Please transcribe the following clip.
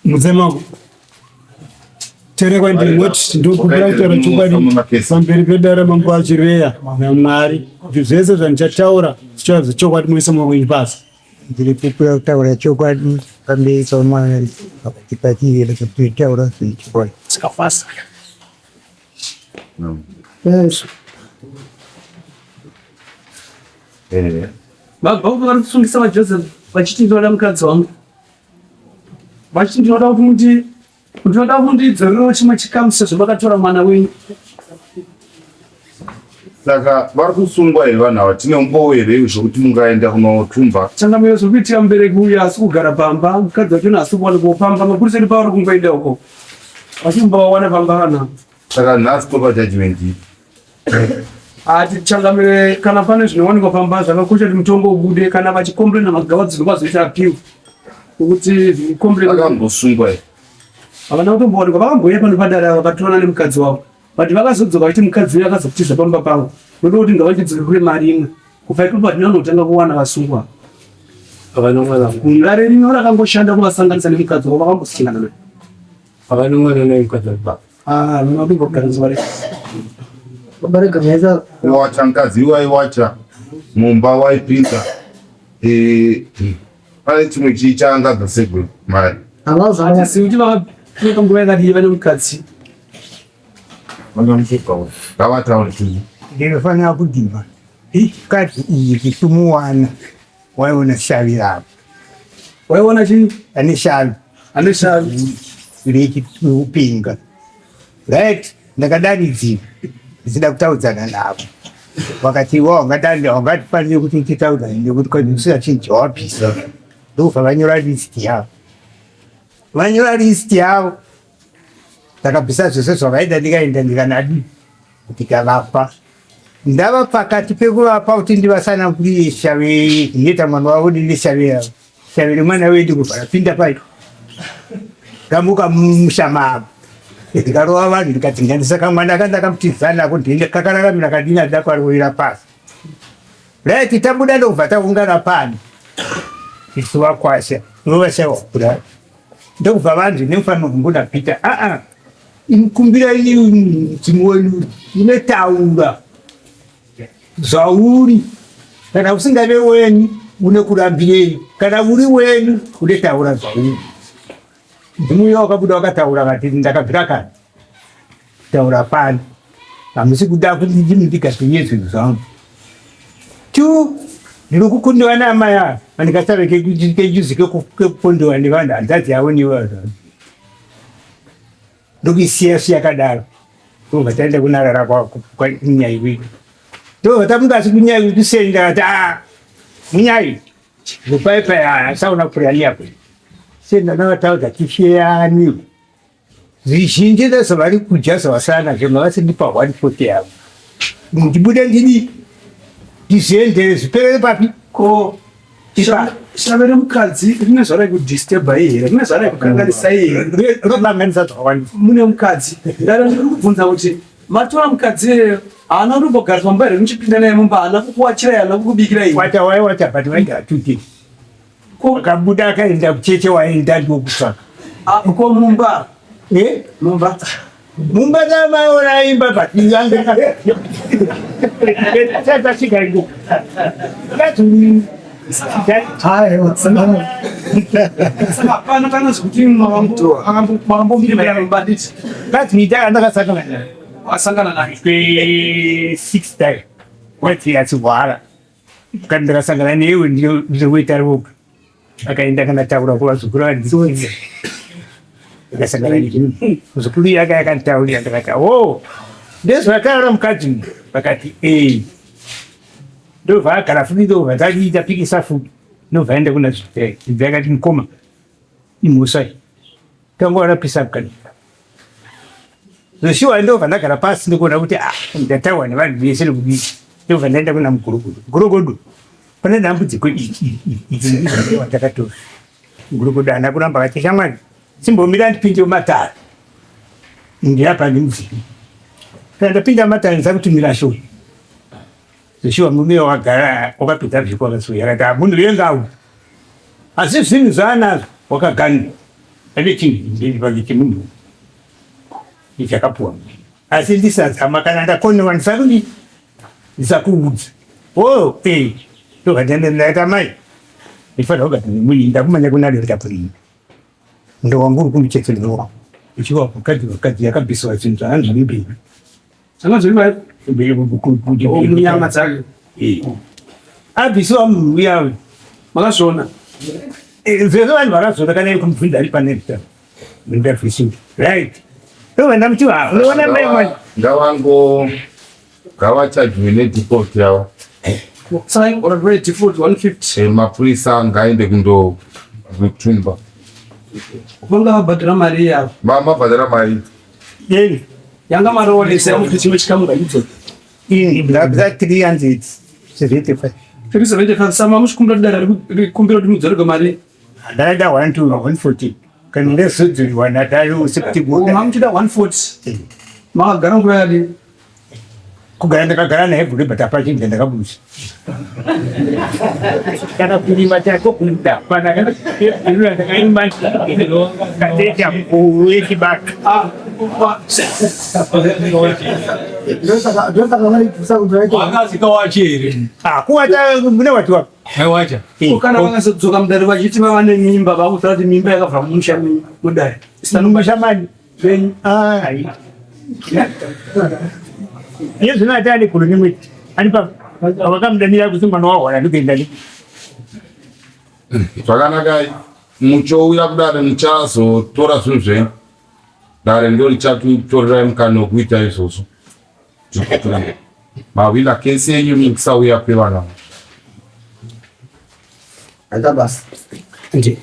Mudzema terekwa ndinoti ndokubira kutaura chokwadi pamberi pedare mambo achireya naMwari kuti zvese zvandichataura zvichava zvechokwadi muise maoko enyu pasi. Ndiri kupira kutaura chokwadi pamberi paMwari pakati pachirera kuti taura zvechokwadi. Sikafasa. Yes. Eh. Baba vangu vari kusungisa vaJoseph vachiti ndinoda mukadzi wangu. Vachiti ndinoda kuti mundi ndinoda mundidzorerawo chimwe chikamu sezvo makatora mwana wenyu. Saka vari kusungwa here vanhu ava? Tine umbowo here zvekuti mungaenda kunotumba? Changamire zviri kuitika mubereki uyu asi kugara pamba, mukadzi wacho asi kuwanikwa pamba, mapurisa edu pavari kungoenda uko. Vachimbovawana pamba vana. Saka nhasi topa judgment ipi? Ati changamire kana pane zvinowanikwa pamba zvakakosha kuti mutongo ubude kana vachicomplaina magavadzirwa vazoita appeal. Kuti complain Vakambosungwa here? Havana kutombowanikwa vakambouya pano padare ava vakatorana nemukadzi wavo. But vakazodzoka vachiti mukadzi uyu akazokutiza pamba pavo. Ndoda kuti ngavachidzoke kune mari imwe. Kubva ipapo hatina kunotanga kuwana vasungwa. Havana mwana. Dare rino rakangoshanda kuvasanganisa nemukadzi wavo vakambosangana naye. Havana mwana naye mukadzi wababa. Ah, vanombogara zuva rese. Baba rega maisa Wacha mukadzi waiwacha mumba waipinda. Eh, pane chimwe chii chaangadza segwe mari. havazvana Hatizivi kuti vakatora nguva yakadii vane mukadzi. Ngavataure chii. Ndinofanira kudhima mukadzi iyi tichimuwana waiona shavi ravo. Waiona chii? Ane shavi. Ane shavi. Rechipinga. Right, ndakadanidzira ndichida kutaudzana navo. Vakati iwe haungatifaniri kuti titaudzane nekuti kwanzi chinhu chawabvisa. Ndokubva vanyora list yavo. Vanyora list yavo. Ndakabvisa zvese zvavaida ndikaenda ndikanadi ndikavapa. Ndava pakati pekuvapa kuti ndivasanangurire shave inoita mwana wavo neshave yavo. Shave remwana wedu kubva rapinda pai. Ndamuka mumusha mavo. Ndikarova vanhu ndikadzinganisa kamwana kanda kamutiza nako ndine kakararamira kadini andida kwarovera pasi. Right tabuda ndokubva taungana pano. Isu vakwasha vovashaiwa kura. Ndokubva vanzi nemufaniro kumbuda Peter. Ah ah. Kumbira ini mudzimu wenyu unotaura zvauri kana usingave wenyu unekurambirei kana uri wenyu unotaura zvauri mudzimu uya wakabuda wakataura vati ndakabvira kare taura pano hamusi kuda kuti ndimi ndigadzirire zvinhu zvangu two ndiri kukundiwa naamai ava vandikasave kejuzi kekukundiwa nevanhu hanzvadzi yavo nevanhu ndokuisiya siya yakadaro ndobva taenda kunarara kwanyai wedu ndobva tamuka asi kunyai wedu sei ndakati a munyai mupaipai asaona purani yako sei ndandavataudza tisheyani zvizhinji ndezvavari kudya zvavasara nazvo mavasindipa 140 yavo ndibude ndidi ndizviendere zviperere papi ko shave remukadzi rine zvarai kudisturba here rine zvarai kukanganisa here rokanganisa zvakawandisa mune mukadzi ndara ndiri kubvunza kuti matora mukadzi iyeyo haana kutombogariswa mumba here muchipinda naye mumba haana kukuwachirai haana kukubikirai wacha waiwacha but waigara 2 days Akabuda akaenda kucheche waenda ndokutsvaka. Ah, ko mumba? Eh? Mumba. Mumba tamaona imba but yanga. Tasvika iko. Saka hapana kana zvekuti makambomira mumba nditi. That's me ndakasangana naye. Wasangana naye. Kwe 6 time. Wati achirwara. Kana ndakasangana newe ndinokuita roga. Akaenda akanataura kuvazukuru vanditsotsi. Ndakasangana newe. Muzukuru iye akauya akanditaurira ndakati oh ndezvakataura mukadzi uyu. Vakati eh. Ndobva agara futi ndobva tadiita pikisa futi. Ndobva aenda kuna Zvidzai. Zvidzai akati mukoma imhosva iyi. Tanga warapisa mukadzi. Zveshuwa ndobva ndagara pasi ndikuona kuti ah ndataurwa nevanhu vese nekudii. Ndobva ndaenda kuna mugurugudu. Gurugudu pane dambudziko iri iri iri ndizvo watakatora. Gurugudu haana kuramba akati shamwari simbomira ndipinde mumatare. Ndiyapa ndimuzivi. Kana ndapinda mumatare ndisakutumira shoko. Zveshuwa murume wakagara wakapedza vhiki wakasouya akati ah munhu uye ngauye. Asi zvinhu zvaanazvo. Wakaganda ane chinhu pake chemunhu ichakapuwa asi ndisazama kana ndakonewa ndisakudi ndisakuudza o e ndobva mai ndifanira kugara nemui ndakumanya kunale nditakurini ndo wangu uri kumuchekererwa uchiwa mukadzi vakadzi yakabviswa zvinhu zvanga zviri mberi Zvanga zviri mberi munyama dzake. Abvisiwa munhu uya Makazviona. Zvese vanhu vakazviona kana kumubvunza ari paneta ndabvisiwa right ndobva ndamuti unoona mai mwana Ngavango ngavachajiwe nedefault yavo. Saka already default 150. Mapurisa ngaende kundo kutumba. Vanga vabhadhara mari yavo. Mabhadhara mari. Yeni Yanga marooresa kuti chimwe chikamu ngachidzoke. Ini ndabvisa 375. 375 sama muchikumbira kuti dare rikumbira kuti mudzorerwe mari. Ndaida 140 kana ndezodzorwa nadayo sekuti Mamuchida 140. Makagara nguva yadii? Kugara ndakagara naye gore but hapachinja ndakabusa kana kurima chako kuda pana ndakaima kateta yechibaka. Wakazika wache here? Kuwata mune wati wapi? Aiwacha. Kana vakazodzoka mudare vachiti vava nemimba, vakutaura kuti mimba yakabva mumusha mudare. Mushamani Venyu. Ai. Iye zvino ati ane guru nemwedzi anipa vakamudanira kuti mwana wahwana ndikuenda ne Zvakanakai, muchouya kudare muchazotora zvinhu zvenyu. Dare ndo richatutorerai mukana wekuita izvozvo. Mawina kesi yenyu nekusauya kwevana. Aita basa. Ndi.